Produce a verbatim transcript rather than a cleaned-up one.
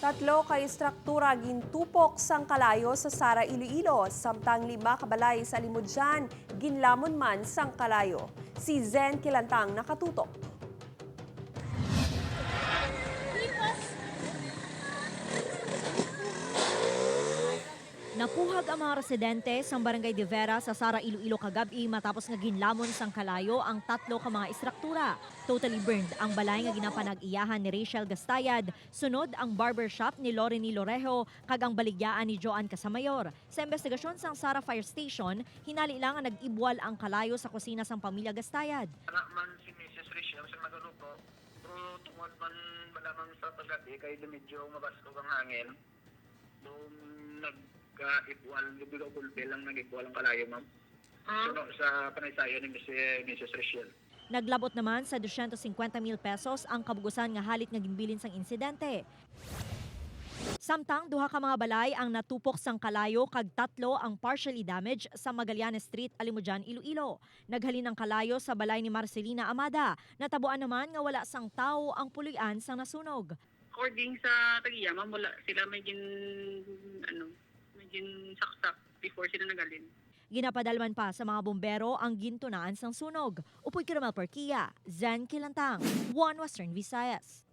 Tatlo ka istruktura gintupok sang kalayo sa Sara, Iloilo, samtang lima ka balay sa Alimodian ginlamon man sang kalayo. Si Zen Kilantang nakatutok. Napuhag ang mga residente sang Barangay de Vera sa Sara, Iloilo kagab-i matapos nga ginlamon sang kalayo ang tatlo ka mga istruktura. Totally burned ang balay nga ginapanag-iyahan ni Rachel Gastayad, sunod ang barbershop ni Loreny Lorejo kag ang baligyaan ni Joan Casamayor. Sa investigasyon sang Sara Fire Station, hinali lang nga nag-ibwal ang kalayo sa kusina sang pamilya Gastayad. Wala man si Misis Rachel sa nagaluto, pero tungod man ba lamang sa paggabi kay medyo mabaskog ang hangin, doon nag-ibwal, medyo gulpi lang nag-ibwal ang kalayo, ma'am. Suno sa panaysayon ni Misis Rachel. Naglabot naman sa dosyentos singkwenta mil pesos ang kabug-usan nga halit nga ginbilin sang insidente. Samtang duha ka mga balay ang natupok sang kalayo kag tatlo ang partially damaged sa Magallanes Street, Alimodian, Iloilo. Naghalin ang kalayo sa balay ni Marcelina Amada. Natabuan naman nga wala sang tawo ang puloy-an sang nasunog. According sa tag-iya, ma'am, wala sila may gin, ano, may ginsaksak before sila nagalin. Ginapadalman pa sa mga bombero ang gintunaan sang sunog. Upoy kay Romel Porquia, Zen Kilantang, One Western Visayas.